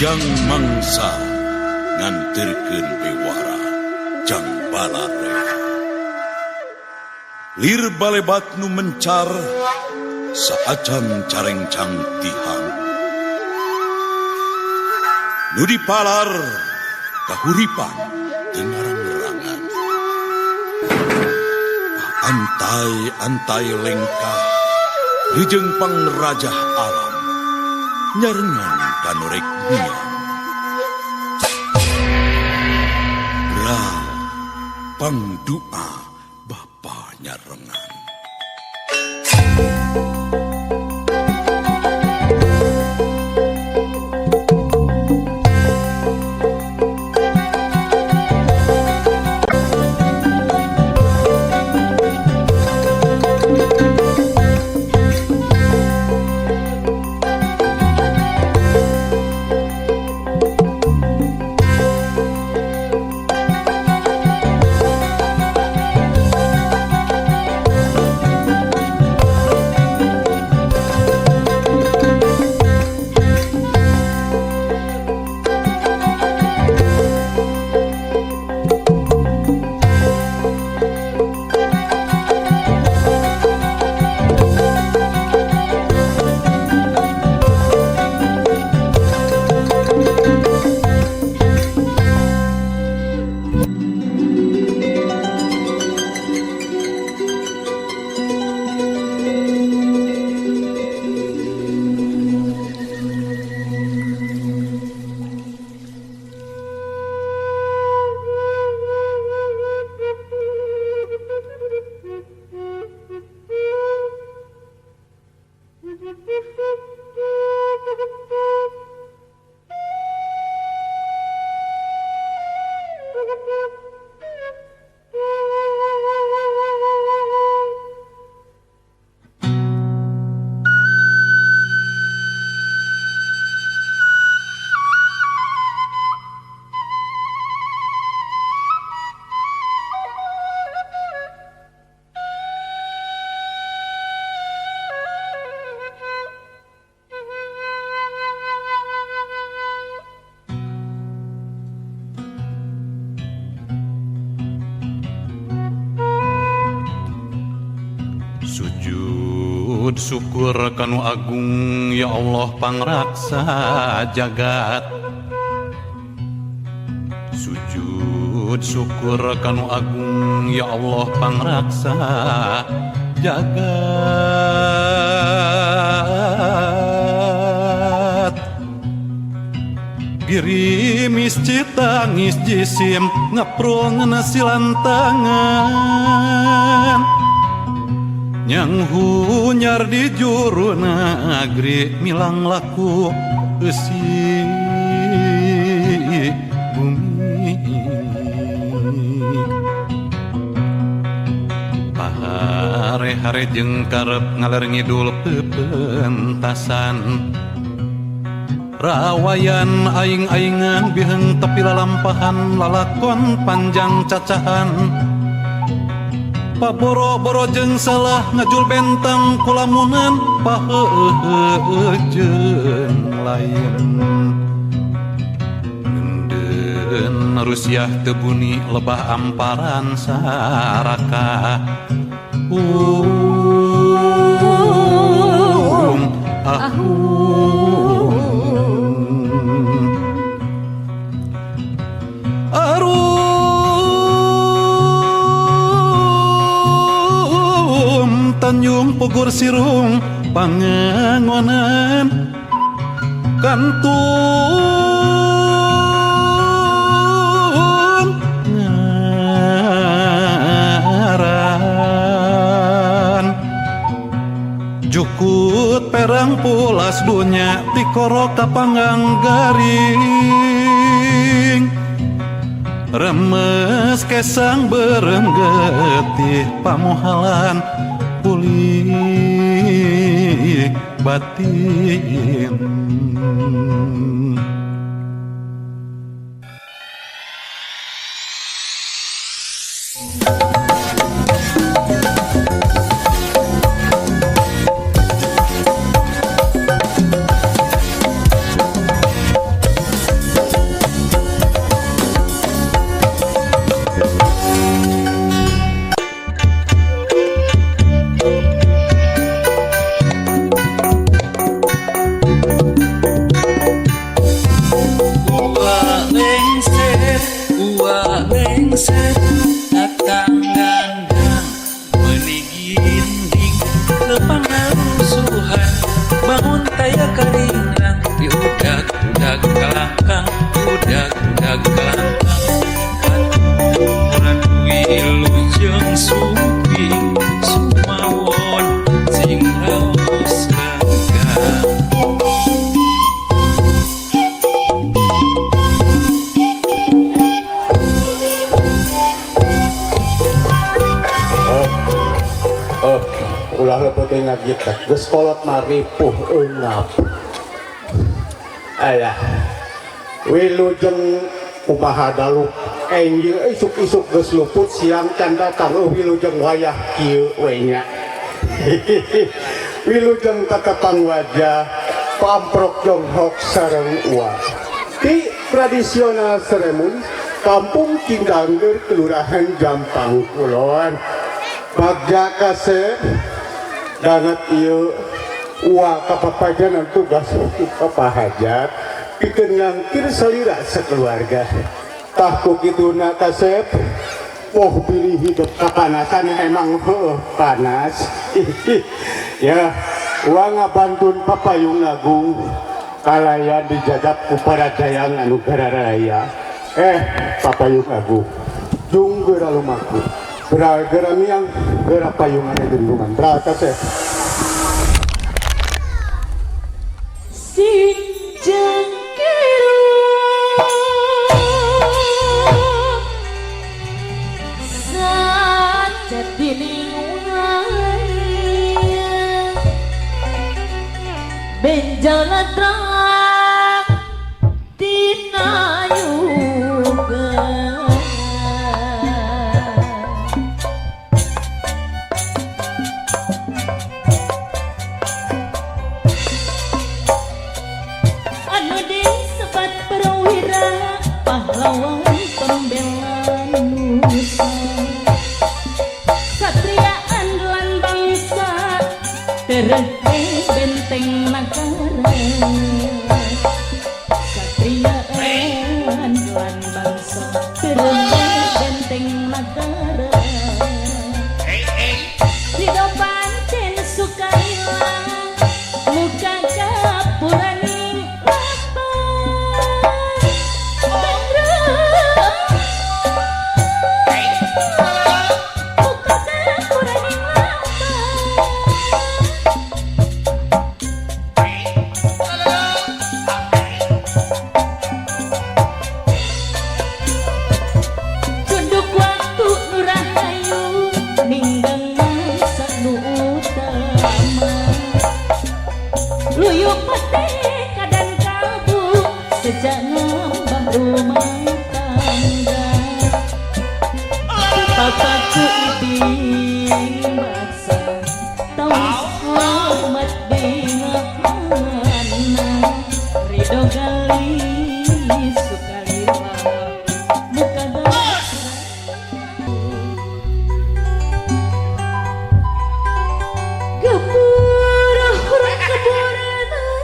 Jang mangsa nganterkeun bewara jang balarea. Lir balebat nu mencar saacan carengcang tihang. Nu dipalar kahuripan teu ngarang-rangan. Antai-antai lengkah rejeung pangrajah alam nyarengan ka nu rek miang. Bra pangdua bapa nyarengan. Sujud syukur kanu agung ya Allah pangraksa jagat. Sujud syukur kanu agung ya Allah pangraksa jagat. Girimis citangis jisim ngeprung silantangan. Yang hunyar di juru nagri milang laku eusi bumi. Pahare-hare jeung karep ngaler ngidul pepentasan. Rawayan aing-aingan biheng tepi lalampahan lalakon panjang cacahan. Paboro-boro jeung salah ngajul bentang kulamunan paheuheuh jeung lain. Ngeundeun Rusiah teu buni lebah amparan saraka. Ahung. Tanjung Pugur Sirung pangangonan kantun ngaran jukut perang pulas dunya tikoro kapanggang garing remes kesang berem getih pamohalan pulih batin. Taya karingrang diudag-udag kalangkang, diudag-udag kalangkang. Katuran wilujeng sumping sumawon sing raos gagah. Oh, ulah lepet ngagitek. Geus kolot mah ripuh eungap. Ayah. Wilujeng kumaha dalu enjing isuk-isuk geus luput siang can datang wilujeng wayah kieu we nya. Wilujeng kakapang wajah pamprok jonghok sareng uang. Di tradisional Seremun, Kampung Cindangger, Kelurahan Jampang Kulon. Bagja kasep danget ieu uang kapapajanan tugas kapahajat pikeun ngangkir salira sakeluarga. Tah ku kituna kasep poh bilih hidup kapanasan emang heueuh panas. Ya, uang ngabantun papayung agung kalayan dijajab ku para dayang anu gararaya. Papayung agung jung geura lumaku. Geura miang geura payungan gendungan. Bra kasep. Sing jengkiru sajatining wayang benjol terang tina yuga. Anu disebat perwira pahlawan pembela nusa, satria andalan bangsa tereh benteng negara. Satria andalan bangsa tereh benteng negara. Ridho pancen sukarila muka kapuraning lapang. Muka kapuraning lapang. Cunduk waktu nu rahayu ninggang mangsa nu utama. Luyuk pate kadan kalbu sejak ngambah rumah tangga. Papaku ibing baksa tawis hormat bingahana. Ridho gali sukalila muka gasa. Gemuruh keburu hancur.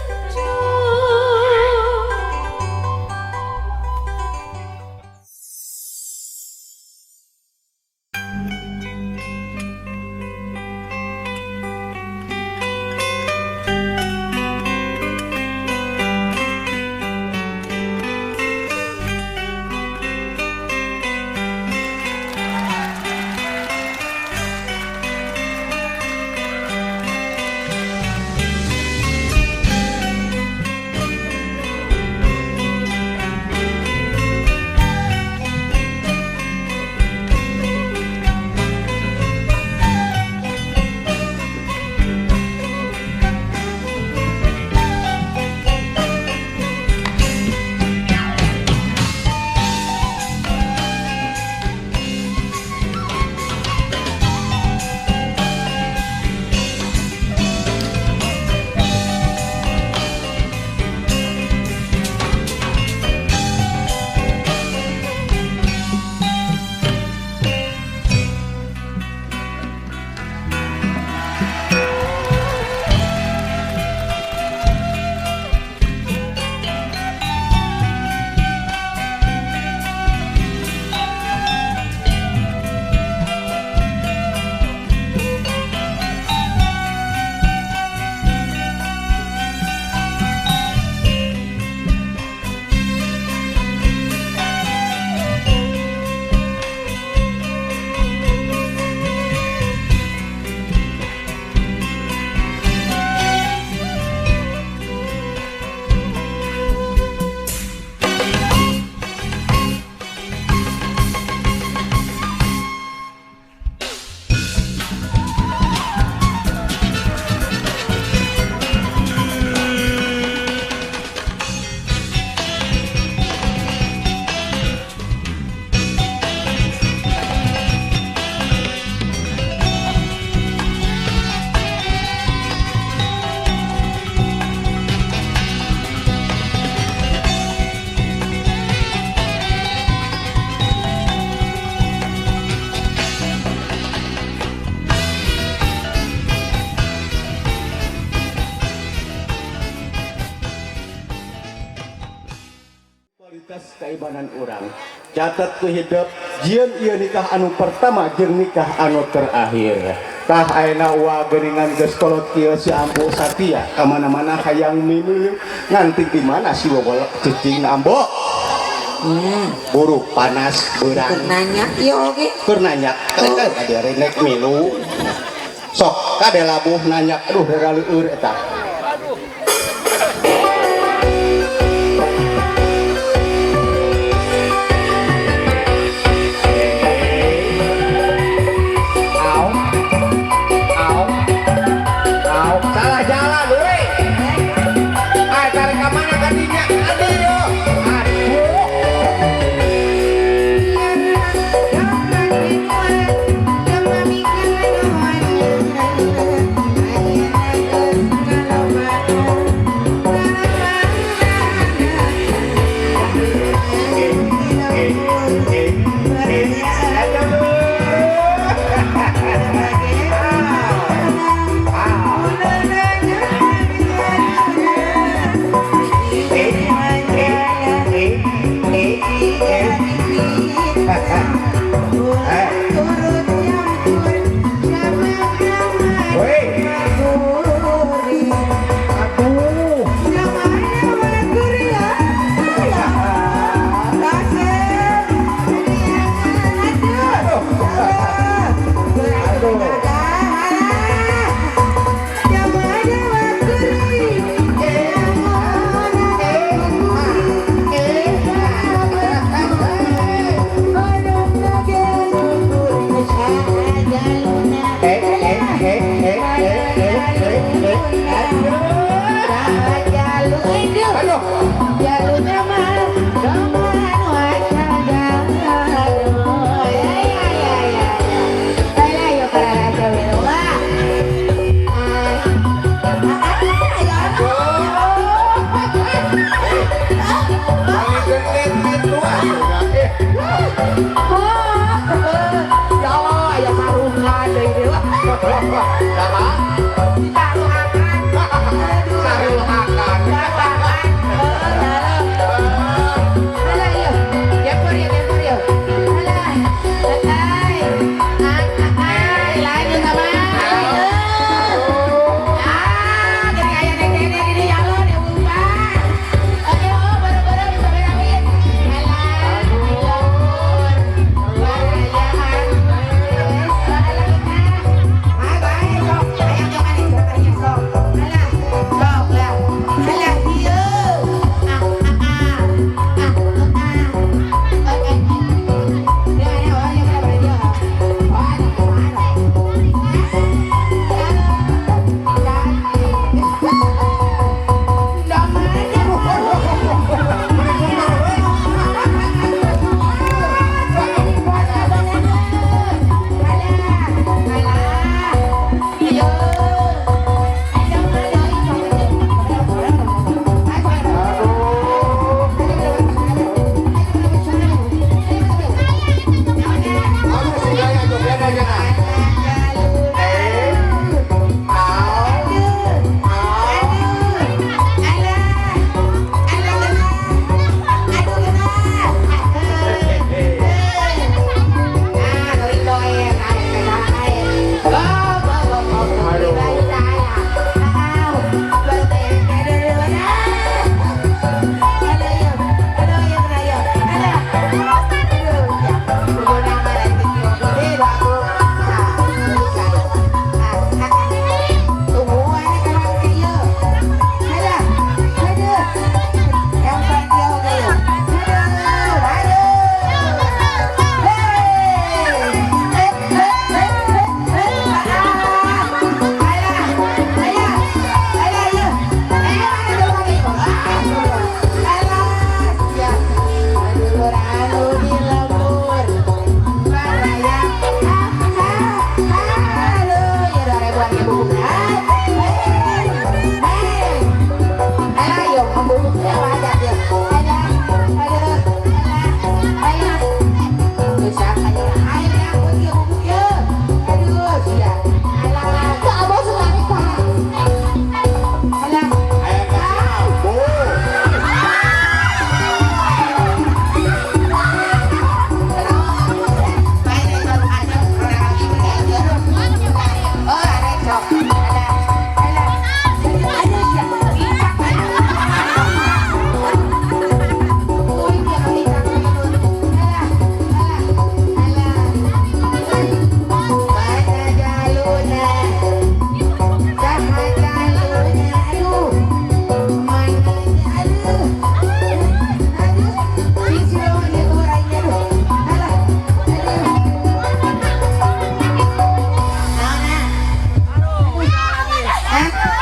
Tegas keimanan urang. Catat ku hidup jieun ieu nikah anu pertama jeung nikah anu terakhir. Tah ayeuna wa geuningan geus kolot kieu si Ambo Satya ka mana-mana hayang mimilu nganti di mana si wobolok cicing Ambo. Buru panas beurang. Keur nanya ieu oge. Keur nanya kan adi rek milu. Sok kade labuh nanya aduh raleueur eta. Salah jalan euy. Ah, tarik ka mana kadinya? Aduh. Aduh.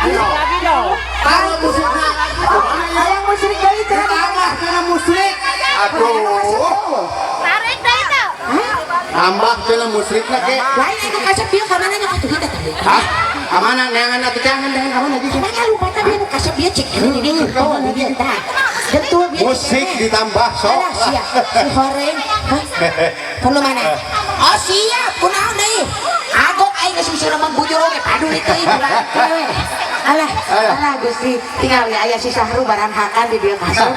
Ayo. Lagi dong. Taruh musiknya. Hayang musik deui cenah. Tambah cenah musik. Aduh. Tarik dah itu. Tambah cenah musikna ke. Lain itu kasep ieu ka mana nya atuh kita teh. Hah? Kamana neangan atuh jangan dengan kamana gitu. Mana lupa tadi anu kasep ieu cek ini di getol di dieu tah. Getol bieu. Musik ditambah sok. Alah sia, si horeng. Hah? Perlu mana? Oh siap, kunaon deui? Agok aing geus bisa membujur oge padu itu ieu. Alah, alah Gusti, tinggal ya aya si Sahru barang hakan di dieu kasep.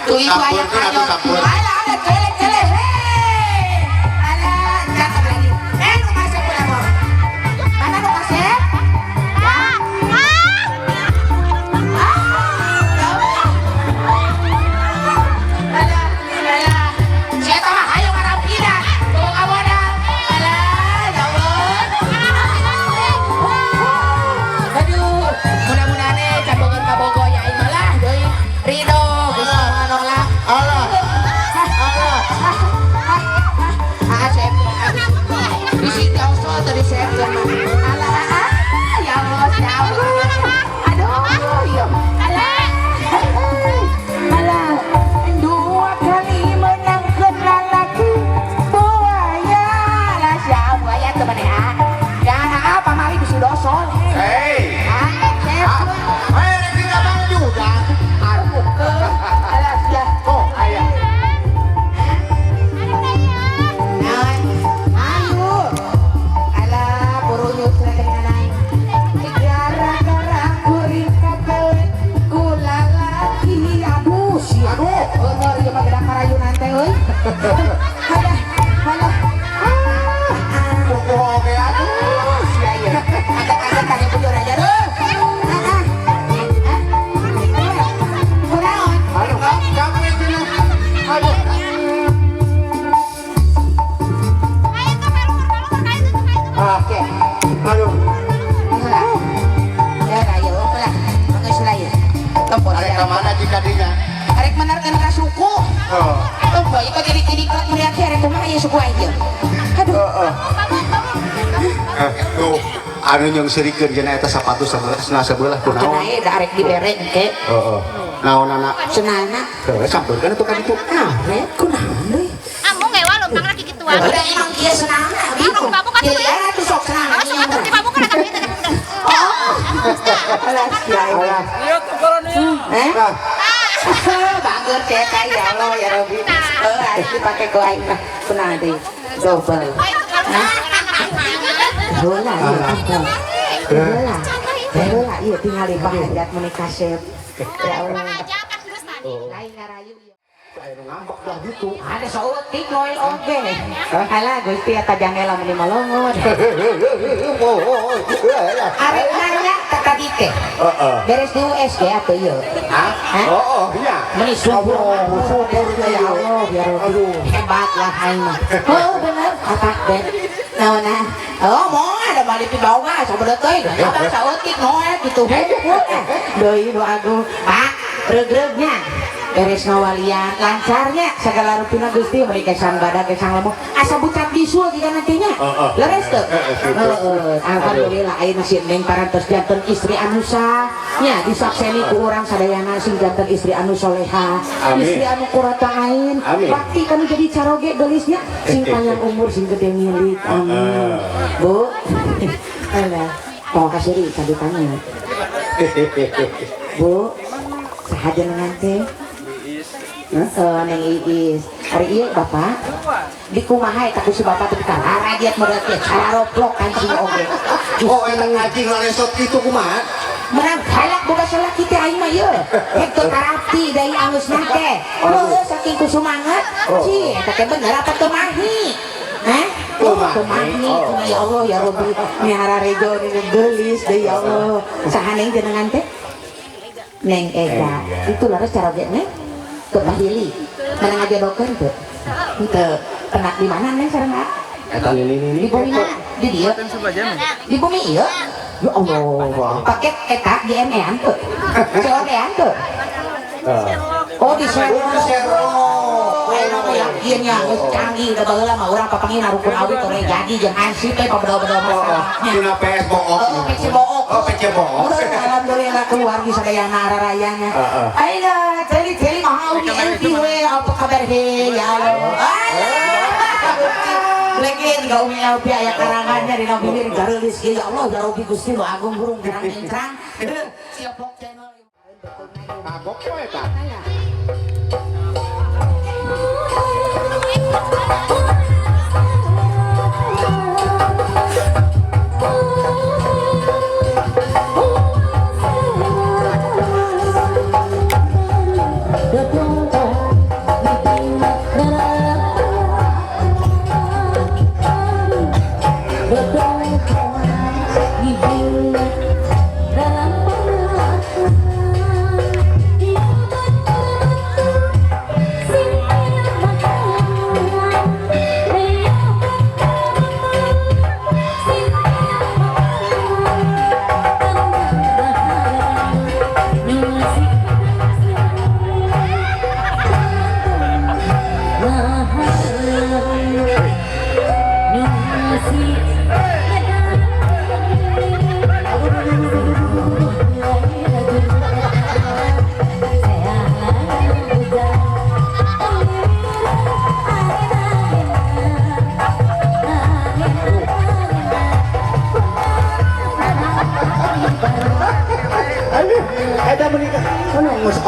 Tuh itu aya Sampurkeun atuh, kanyon. sampur. Alah, alah, celek, celek. Hei. Alah, cakep lagi. Nu kasep ulah mah. Mana nu kasep? Ah. Alah, alah. Siapa mah hayo ngarampina. Boga modal. Alah, ya Allah. Aduh, mudah-mudahan can boga ka bogo ya aing mah lah deui. Ridho Gusti mah nolak. Alah. Alah. Ah, saya bisi doso tadi saya mah. Alah, ah, ya Allah, ya Allah. Aduh, ya. Alah. Alah, dua kali menangkeun lalaki buaya. Alah, sia buaya teu maneh ah. Ya, ah, pamali bisi dosol. Hei. Ah, saya Hei, rek ditambah juga. Aduh, alah, sia. Oh, aya. Naon? Ayo. Alah, burunyut cenah naik. Gara-gara kuring kapelet ku lalaki. Aduh, sia. Aduh. Bener ieu mah gedak karayunan teh euy. Alah, alah. Ah. Kuku oge atuh. Aduh, sia ieu. Agak-agak tanya bujur aja deh. Ah, ah. Ah. Kunaon? Aduh, kamu cenah. Aduh. Ayo ke kaluhur, kayu itu, kayu itu. Ah. Oke. Aduh. Lah. Ya, ayo, lah. Mangga lah ya. Tempo Arek ka mana jika dinya? Arek menerkeun ka suku. Oh. Tempo ieu jadi jadi melihat arek kumaha ieu suku aing ieu. Aduh. Heeh. Tuh, anu nyong sirikeun cenah eta sapatu sebelah sebelah kunaon. Cenah da arek dibere engke. Heeh. Naonana? Cenahna. Heuh, sampeurkeun atuh ka ditu. Ah, rek kunaon deui? Amung ngewa lempang lagi gituan. Udah emang kieu senangna bingung. Babu kan tuh ya. Iya, tuh sok senang. Awas sok atuh di babu kan akan gitu. Oh. Alah, sia ini. Eh? Nah, Bagus ya ya Allah ya Rabbi. Eh, aing dipake ku aing mah. Kunaon deui? Double. Hah? Heula ieu. Heula. Heula ieu tingali bahajat mun kasep. Ya Allah. Ajakan geus tadi. Lain ngarayu ieu. aya nu ngambek dah gitu. Ada saeutik noel oge. Alah Gusti eta jangela meni molongot. Arek nanya ka tadi teh. Heeh. Beres di USG atuh ieu. Hah? Oh, iya. Meni subur. Allah, subur ya Allah ya Rabbi. Aduh. Hebat lah aing mah. Heuh bener kata teh. Naon ah? Oh, moal ada balik di bawah sabeuleuh teuing. Abang saeutik noel gitu. Deui nu agung. Pak, reugreugnya. Beres ngawalian lancarnya segala rupina Gusti meni kesang badak kesang lemu asa bucat bisul jika nantinya leres teu heeh alhamdulillah ayeuna si Neng parantos janten istri anu sah nya disakseni ku urang sadayana sing janten istri anu soleha istri anu qurrata ain bakti kanu jadi caroge geulisnya sing panjang umur sing gede milik amin Bu alah tong kasiri cadutannya Bu saha jenengan teh Neng Iis. Ari ieu Bapak di kumaha eta ku si Bapak teh dikaragiat model teh cararoplok kancing oge. Oh, eta ngajing laresot kitu kumaha? Menang halak boga salaki teh aing mah ieu. Hek teu karapti deui alusna teh. Heueuh saking ku sumanget. Ci eta teh bener apa teu mahi? Hah? Teu mahi. Ya Allah ya Rabbi mihara rejo nu geulis deui ya Allah. Saha neng jenengan teh? Neng Ega. Itu laras caroge neng? Ke Pahili. Mana ngajodokeun teu? Teu. Penak di mana neng sareng Eta nini-nini. Di bumi mana? Di dieu. Di bumi ieu. Ya Allah. Paket eta GME-an teu. COD-an teu. Oh di Sero. Ayeuna mah yakin ya geus canggih da baheula mah urang papanggih narukun awi teh jadi jeung hansip teh pabedol-bedol masalahnya. Dina PS book. Heeh, PC book. Oh, PC Box. Alhamdulillah keluarga sadayana rarayana. Ayeuna celi-celi mah Umi Elvi we apa kabar he ya Allah. Lagi juga Umi Elvi aya karangannya dina bibir gareulis ya Allah ya Rabbi Gusti nu agung burung gerang engkrang. Siapok channel. Kagok we eta.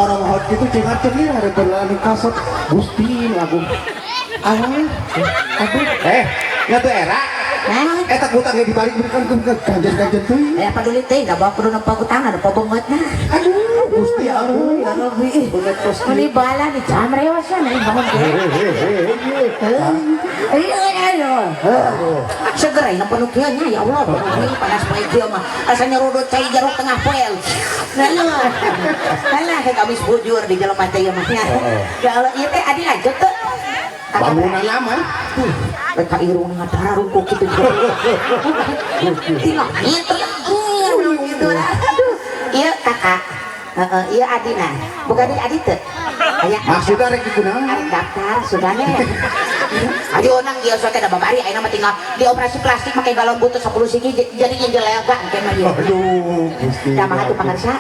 Orang hot gitu cengar cengir hari berlalu kasut Gusti lagu aduh nya teu era eta kutangnya dibalik berikan ke ganjen-ganjen teuing aya paduli teh da bawa kudu nempo kutang nempo beungeutna aduh Gusti aduh ya Rabbi meni bala di jam rewas na bangun aduh seger aya nempo nu kieu nya ya Allah panas poe kieu mah asa nyerudut cai jeruk tengah poe. Alah kayak kamis bujur di jelema teh ieu mah nya. Ya Allah ieu teh adi lanjut teu? Bangunan lama. Rek irung ngadara rungkuk kitu. Tinggal gitu. Gitu. Aduh. Ieu kakak. Heeh, ieu adina. Bukan di adi teu. Aya maksudna rek dikunaon? Arek daftar sudane. Ayo nang ieu sok teh da babari ayeuna mah tinggal dioperasi plastik make galon butut 10 siki jadi nyejelega engke mah ieu. Aduh, Gusti. Da mah atuh pangarsa.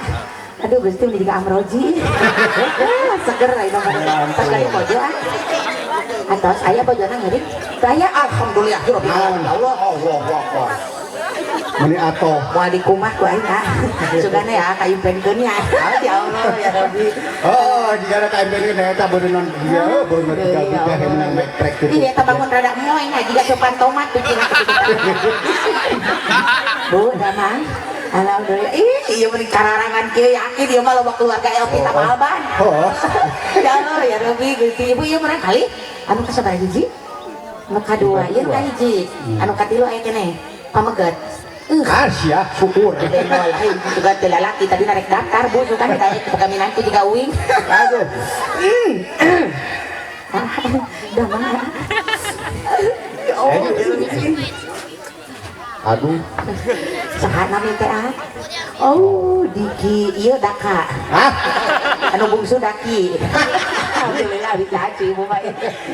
Aduh Gusti meni jiga Amroji. Seger ayeuna mah. Tos kali bojo ah. Atos aya bojona ngiring. Aya alhamdulillah ya Rabbil alamin. Ya Allah. Allahu Akbar. Meni atoh. Moal dikumah ku aing ah. Sugana ya kaimpenkeun nya. Ya Allah ya Rabbi. Oh, jigana kaimpenkeun eta beureun dia beungeut tiga menang metrek gitu. Iya eta bangun rada moeng ah jiga sopan tomat pikiran. Bu, damang. Alhamdulillah. Ih, ieu meni kararangan kieu yakin ieu mah loba keluarga Elvi tambah Alban. Oh. Ya Allah ya Rabbi Gusti. Ibu ieu murang kali anu kasabaraha hiji? Anu kadua ieu ka hiji. Anu katilu aya keneh. Pameget. Asia syukur. Benol aing juga teu lalaki tadi narek daftar Bu suka kita kaminan ku jiga uing. Aduh. Damang. Ya Allah. Aduh. Saha nami teh ah? Oh, Diki ieu Daka. Hah? Anu bungsu Daki. Alhamdulillah dicaci ibu mah.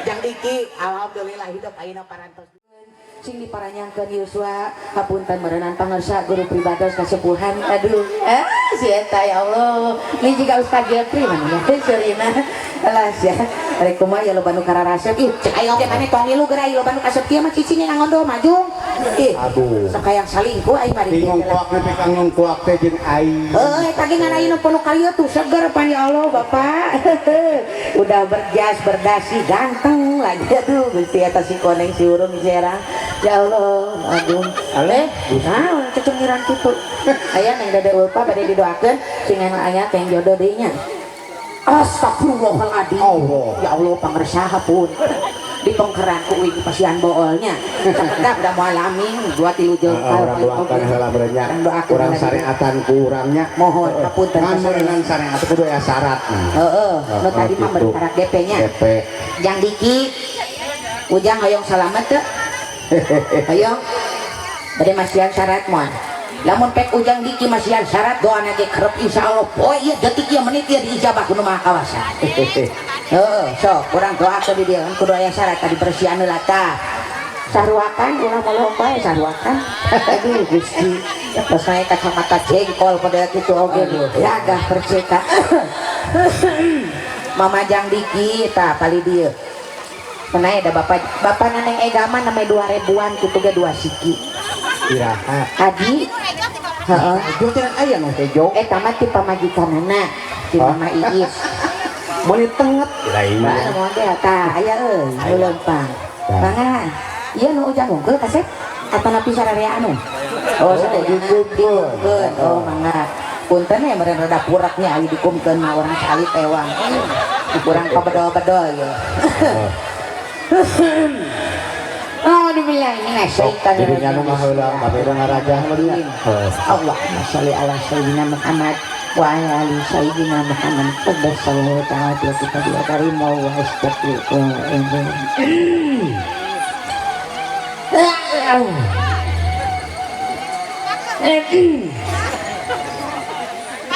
Jang Diki, alhamdulillah hidup ayeuna parantos. Sing diparanyangkeun Yuswa, hapunten meureunan pangersa guru pribados kasepuhan. Aduh, si eta ya Allah. Ini jiga Ustaz Jeffrey mana ya? Surina. Alah sia. Rek kumaha ya loba nu kararasep. Ih, cek aing oge maneh tong ngilu geura loba nu kasep kieu mah cicing ngangondol majung. Ih, aduh. Sakayang salingkuh aing mah di ngongkoak nepi ka ngongkoak teh jeung aing. Heuh, eta ge ngan ayeuna nu kalieu tuh seger pan ya Allah Bapak. Udah berjas, berdasi, ganteng lagi. Aduh, Gusti eta si koneng si urung si erang. Ya Allah, aduh. Ale, naon cecengiran kitu. Aya nang dada ulpa bade didoakeun sing anu aya teh jodoh deui nya. Astagfirullahaladzim. Allah. Ya Allah pangersa pun. Ditongkeran ku uing pasian boolnya. Sakedap da moal laming dua tilu jengkal. Urang doakan heula berenya. Urang syariatan ku urangnya. Mohon hapunten. Ngan meureunnan syariat kudu aya syaratna. Heeh, nu tadi mah beri syarat DP nya. DP. Jang Diki. Ujang hoyong salamet teu? Hoyong. Bade masihan syarat moal. Lamun pek Ujang Diki masihan syarat doana ge kerep insyaallah poe ieu detik ieu menit ieu diijabah ku Nu Maha Kawasa. Heeh, sok urang doakeun di dieu kudu aya syarat tadi bersihan heula tah. Saruakan ulah molong bae saruakan. Aduh Gusti. Pas naik kacamata jengkol pada kitu oge gagah perceta. Mamajang dikit tah pali dieu. Menae da bapak bapak Neneng Ega mah namanya 2000-an kitu ge 2 siki. Iraha. Adi. Heeh. Hejo teh aya nu hejo. Eta mah ti pamajikanana, ti Mama Iis. Meuni tenget. Lain. Nah, model tah aya euy, nu leumpang. Mangga. Ieu nu ujang hungkul kasep atanapi sararea anu. Oh, sadayana dikumkeun. Oh, mangga. Punten ya meureun rada puraknya ayu dikumkeun mah urang salit ewang. Urang kabedol-bedol ieu. Alhamdulillah ini syaitan. Jadi nya nu ngaheulang kabeh ngarajah mah nya. Allahumma sholli ala sayyidina Muhammad wa ala ali sayyidina Muhammad. Qaddas sallallahu ta'ala wa kita karim wa astaghfir.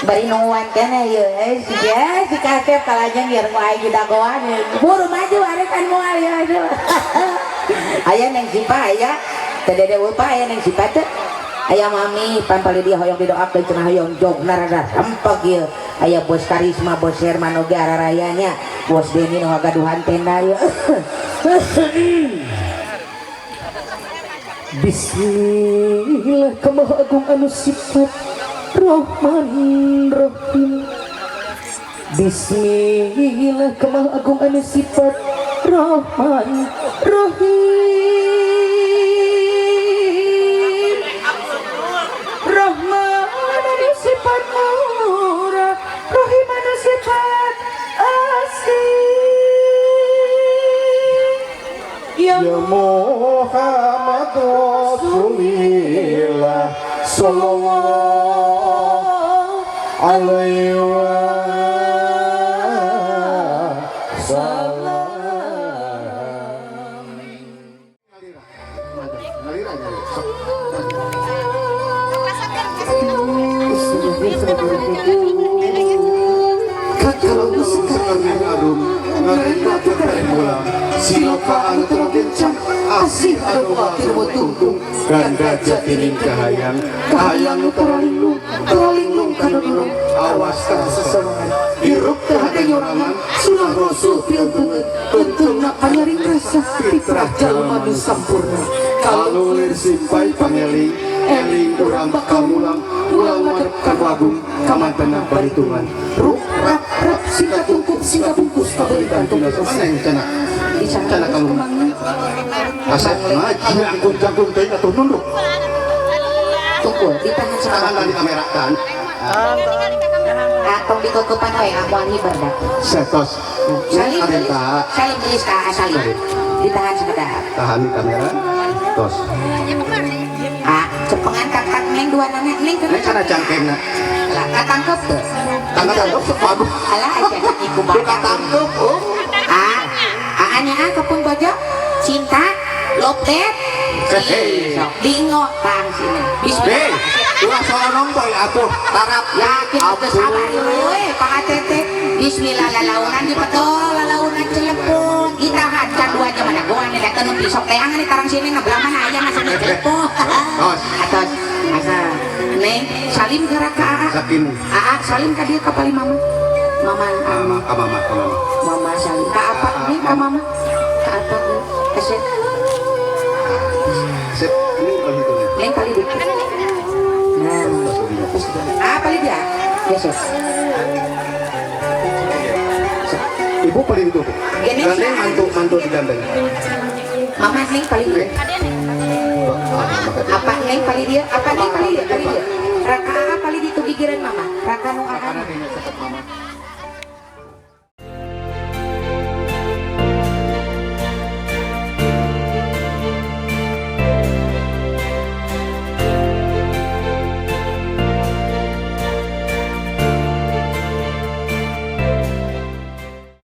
Bari nungguan kene ieu si si kasep kalajeng biar ku aing didagoan buru maju arekan moal ya aduh. Aya Neng Sipa aya teh dede upa aya Neng Sipa teh aya mami pan pali dia hoyong didoakeun cenah hoyong jogna rada rempeg ieu aya bos Karisma bos Herman oge ararayanya bos Deni nu ngagaduhan tenda ieu. Bismillah kamaha agung anu sifat Rahman Rahim. Bismillah kamaha agung anu sifat Rahman Rahim. Rahman anu sifat murah, Rahim anu sifat asih. Ya Muhammad Rasulillah sallallahu alaihi wasallam. Asih anu tungtung ganda jatining kahayang kahayang nu taralinglung taralinglung kana nulung awas tah seserangan hirup teh hade nyorangan sunah rasul piuntungeun untungna panyaring rasa fitrah jalma nu sampurna kalulir simpai pangeling eling urang bakal mulang mulang madep ka agung kamantena baritungan ruk rap rap singkat tungkup singkat bungkus kabeulitan tungkus mana yang cenah cenah kalung asep maju jangkung-jangkung teh atuh nunduk tungkul ditahan tahan di kamera kan atau dikukupan we amuan hiber dah setos salim salim geus ka salim ditahan sekedap tahan di kamera tos ah cepengan kakak neng dua nana neng kana cangkengna lah katangkep teu katangkep aduh alah aja iku bae katangkep oh ah aanya ah kepun bojo cinta lopet dingo tang sini bismillah ulah soronong poe atuh tarap yakin teu sabar euy Pak ATT bismillah lalaunan dipetol lalaunan celepon ditahan can dua jam ada goan datang nu pisok teangan di tarang sini na belah mana aya ngasana celepon tos atos asa neng salim gerak ka aa sakin aa salim ka dieu ka pali mama mama ka mama ka mama mama salim ka apa neng ka mama ka apa kasih sip ini kalau gitu neng kali dikit nah ah kali dia besok ibu paling itu gandeng mantu digandeng mama neng paling dia apa neng paling dia apa neng paling dia paling dia raka